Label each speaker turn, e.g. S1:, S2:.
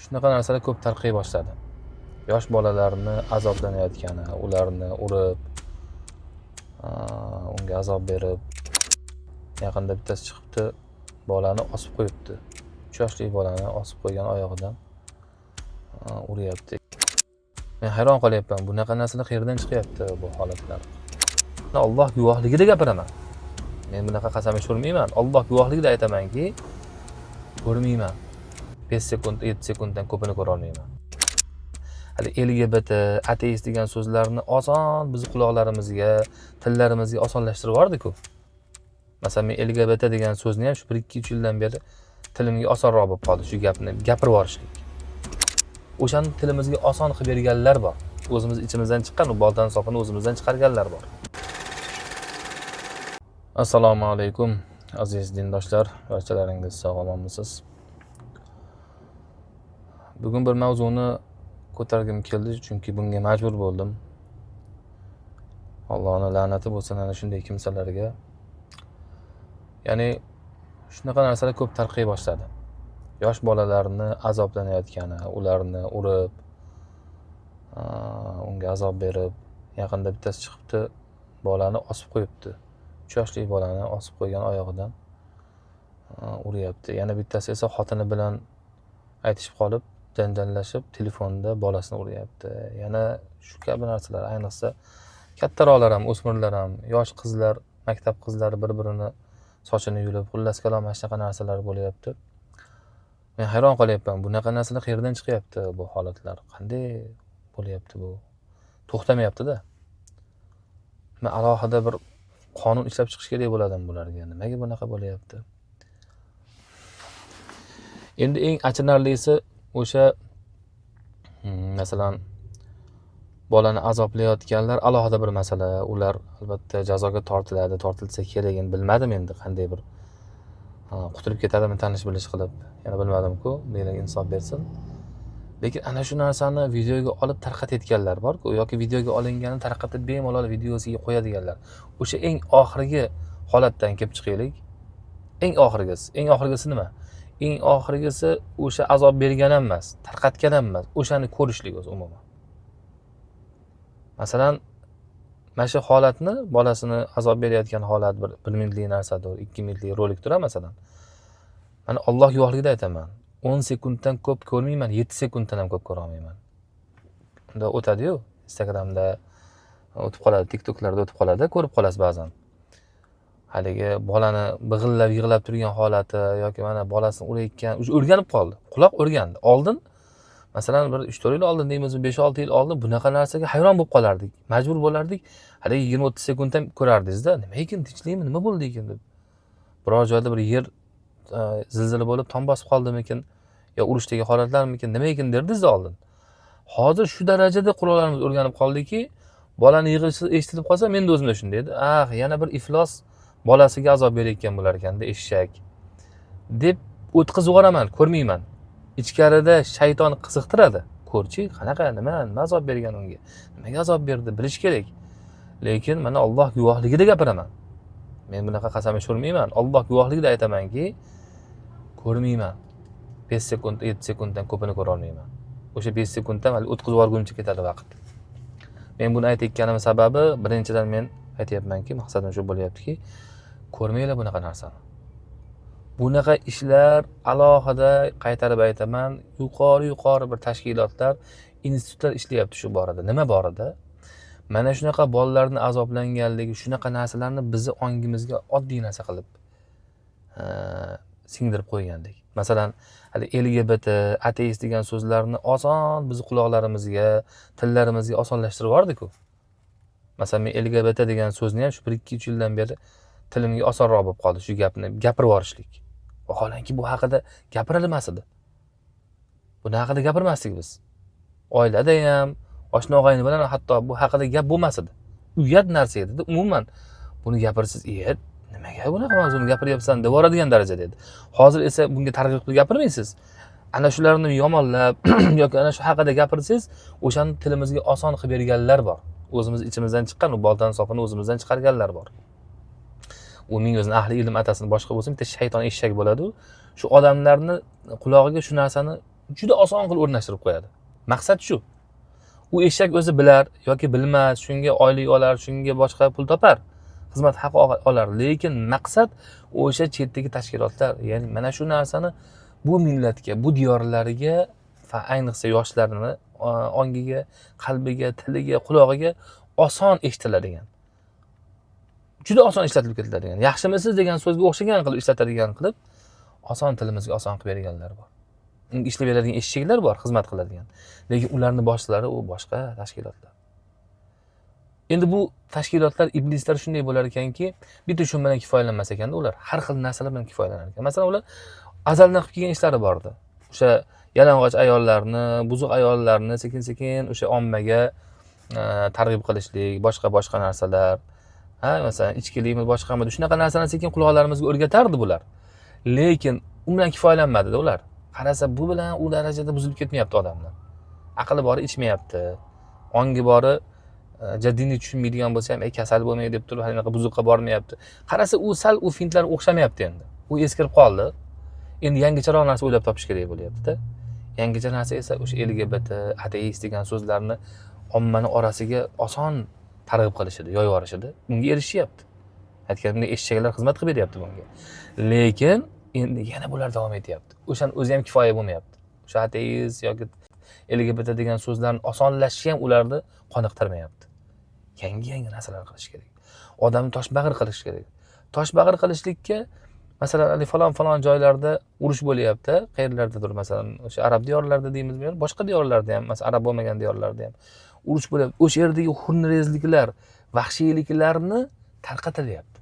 S1: Shunaqa narsalar ko'p tarqay boshladi. Yosh bolalarni azoblanayotgani, ularni urib, unga azob berib, yaqinda bittasi chiqibdi, bolani osib qo'yibdi. 3 yoshli bolani osib qo'ygan, oyog'idan uryapti. Men hayron qolyapman, bunaqa narsalar qayerdan chiqyapti bu holatlar? Alloh guvohligida gapiraman. Men bunaqa qasam ichirmayman. Alloh guvohligida aytamanki, ko'rmayman. 5 sekund, 7 sekunddan ko'pini ko'ra olmayman. Hali LGBT, ateist degan so'zlarni oson bizni quloqlarimizga, tillarimizga osonlashtirib yubordi-ku. Masalan, men LGBT degan so'zni ham shu 1-2-3 yildan beri tilimga osonroq bo'lib qoldi shu gapni gapirib yuborishlik. O'shani tilimizga oson qilib berganlar bor. O'zimiz ichimizdan chiqqan u boltani sopini o'zimizdan chiqarganlar bor. Assalomu alaykum, aziz dindoshlar, barchalaringiz sog' omonmisiz? Bugun bir mavzuni ko'targim keldi, chunki bunga majbur bo'ldim. Allohning la'nati bo'lsin ana shunday kimsalarga. Ya'ni shunaqa narsalar ko'p tarqay boshladi. Yosh bolalarni azoblanayotgani, ularni urib, unga azob berib, yaqinda bittasi chiqibdi, bolani osib qo'yibdi. 3 yoshli bolani osib qo'ygan, oyog'idan uryapti. Yana bittasi esa xotini bilan aytishib qolib, janjallashib, telefonda bolasini uryapti. Yana shu kabi narsalar, ayniqsa kattaroqlar ham, o'smirlar ham, yosh qizlar, maktab qizlari bir-birini sochini yulib, xullas kalom mana shunaqa narsalar bo'lyapti. Men hayron qolyapman, bunaqa narsalar qayerdan chiqyapti bu holatlar? Qanday bo'lyapti bu? To'xtamayapti-da. Nima, alohida bir qonun ishlab chiqish kerak bo'ladimi bularga? Nimaga bunaqa bo'lyapti? Endi eng achinarlisi o'sha, masalan, bolani azoblayotganlar alohida bir masala. Ular albatta jazoga tortiladi, tortilsa kerak, endi bilmadim endi qanday bir qutulib ketadimi tanish bilish qilib, yana bilmadim-ku, meni insof bersin. Lekin ana shu narsani videoga olib tarqatayotganlar bor-ku, yoki videoga olinganini tarqatib bemalol videosiga qo'yadiganlar. O'sha eng oxirgi holatdan kelib chiqaylik. Eng oxirgisi, eng oxirgisi nima? Eng oxirgisi o'sha azob bergan ham emas, tarqatgan ham emas, o'shani ko'rishlik o'zi umuman. Masalan, mana shu holatni, bolasini azob berayotgan holat bir minutlik narsadir, 2 minutlik rolikdir masalan. Mana Alloh guvohligida aytaman. 10 sekunddan ko'p ko'rmayman, 7 sekunddan ham ko'p ko'ra olmayman. Unda o'tadi-yu, Instagramda o'tib qoladi, TikToklarda o'tib qoladi, ko'rib qolasiz ba'zan. Haligi bolani big'illab yig'lab turgan holati yoki mana bolasini urayotgan, уже o'rganib qoldi. Quloq o'rgandi. Oldin masalan bir 3-4 yil oldin deymizmi, 5-6 yil oldin bunaqa narsaga hayron bo'lib qolardik. Majbur bo'lardik. Haligi 20-30 sekund ham ko'rardingiz-da, nima ekan, tinchlikmi, nima bo'ldi ekan deb. Biror joyda bir yer zilzila bo'lib, tom bosib qoldimikin yo urushdagi holatlarmikin, nima ekan derdingiz oldin. Hozir shu darajada quloqlarimiz o'rganib qoldiki, bolani yig'isi eshitilib qolsa, menda o'zimda shunday edi. Ah, yana bir iflos bolasiga azob berayotgan bo'lar ekanda eshak deb o'tkazib yuboraman, ko'rmayman. Ichkarida shayton qiziqtiradi. Ko'rchi, qanaqa, nima, nima azob bergan unga? Nimaga azob berdi, bilish kerak. Lekin mana Alloh guvohligida gapiraman. Men bunaqa qasam ichirmayman. Alloh guvohligida aytamanki, ko'rmayman. 5 sekund, 7 sekunddan ko'pini ko'ra olmayman. O'sha 5 sekunddan hali o'tkazib yuborguncha ketadi vaqt. Men buni aytayotganim sababi, birinchidan men aytyapmanki, maqsadim shu bo'lyaptiki, ko'rmanglar bunaqa narsani. Bunaqa ishlar alohida, qaytarib aytaman, yuqori-yuqori bir tashkilotlar, institutlar ishlayapti shu borada. Nima borada? Mana shunaqa bolalarni azoblanganligi, shunaqa narsalarni bizni ongimizga oddiy narsa qilib singdirib qo'ygandik. Masalan, hali LGBT, ateist degan so'zlarni oson bizni quloqlarimizga, tillarimizga osonlashtirib yubordi-ku. Masalan, men LGBT degan so'zni ham shu 1-2-3 yildan beri tilimga osonroq bo'lib qoldi shu gapni gapirib yuborishlik. Vaholanki bu haqida gapirilmas edi. Buni haqida gapirmasdik biz. Oilada ham, oshna og'ayni bilan hatto bu haqida gap bo'lmas edi. Uyat narsa edi. Umuman buni gapirsiz, nimaga bunaqa mavzuni gapiryapsan deb yuboradigan darajada edi. Hozir esa bunga targ'ib qilib gapirmaysiz. Ana shularni yomonlab yoki ana shu haqida gapirsangiz, o'shani tilimizga oson qilib berganlar bor. O'zimiz ichimizdan chiqqan u boltani sopini o'zimizdan chiqarganlar bor. U ming o'zini ahli ilm atasini boshqa bo'lsin, bitta shayton eshak bo'ladi u. Shu odamlarni qulog'iga shu narsani juda oson qilib o'rnashtirib qo'yadi. Maqsad shu. U eshak o'zi bilar yoki bilmas, shunga oylik olar, shunga boshqa pul topar, xizmat haqi olar, lekin maqsad o'sha chetdagi tashkilotlar, ya'ni mana shu narsani bu millatga, bu diyorlarga, ayniqsa yoshlarni ongiga, qalbiga, tiliga, qulog'iga oson eshitiladigan, juda oson ishlatilib ketiladigan, yaxshimisiz degan so'zga o'xshagan qilib ishlatadigan qilib oson tilimizga oson qilib berganlar bor. Unga ishlab beradigan eshaklar bor, xizmat qiladigan. Lekin ularni boshchilari u boshqa tashkilotlar. Endi bu tashkilotlar, iblislar shunday bo'lar ekanki, bitta shu bilan kifoyalanmas ekanda, ular har xil narsalar bilan kifoyalanar ekan. Masalan, ular azaldan qilib kelgan ishlari bor edi. O'sha yalang'och ayollarni, buzuq ayollarni sekin-sekin o'sha ommaga targ'ib qilishlik, boshqa-boshqa narsalar. Ha, masalan, ichkilikmi, boshqami, shunaqa narsalarni sekin quloqlarimizga o'rgatardi bular. Lekin u bilan kifoyalanmadida ular. Qarasa, bu bilan u darajada buzilib ketmayapti odamlar. Aqli bori ichmayapti. Ongi bori dinni tushunmaydigan bo'lsa ham, kasal bo'lmay deb turib, anaqa buzuqqa bormayapti. Qarasa, u sal u fintlar o'xshamayapti endi. U eskirib qoldi. Endi yangicharoq narsa o'ylab topish kerak bo'lyapti-da. Yangicha narsa esa o'sha LGBT, ateist degan so'zlarni ommani orasiga oson targ'ib qilishidi, yoyib yuborishidi. Bunga erishyapti. Aytganimdek, eshaklar xizmat qilib beryapti bunga. Lekin endi yana bular davom etyapti. O'shani o'zi ham kifoya bo'lmayapti. O'sha ateist yoki LGBT degan so'zlarni osonlashishi ham ularni qoniqtirmayapti. Yangi-yangi narsalar qilish kerak. Odamni toshbag'ir qilish kerak. Toshbag'ir qilishlikka masalan, hali falon-falon joylarda urush bo'lyapti, qayerlardadir, masalan, o'sha arab diyorlarida deymizmi, boshqa diyorlarda ham, masalan, arab bo'lmagan diyorlarda ham urush bo'lyapti. O'sha yerdagi xunrezliklar, vahshiyliklarni tarqatilyapti.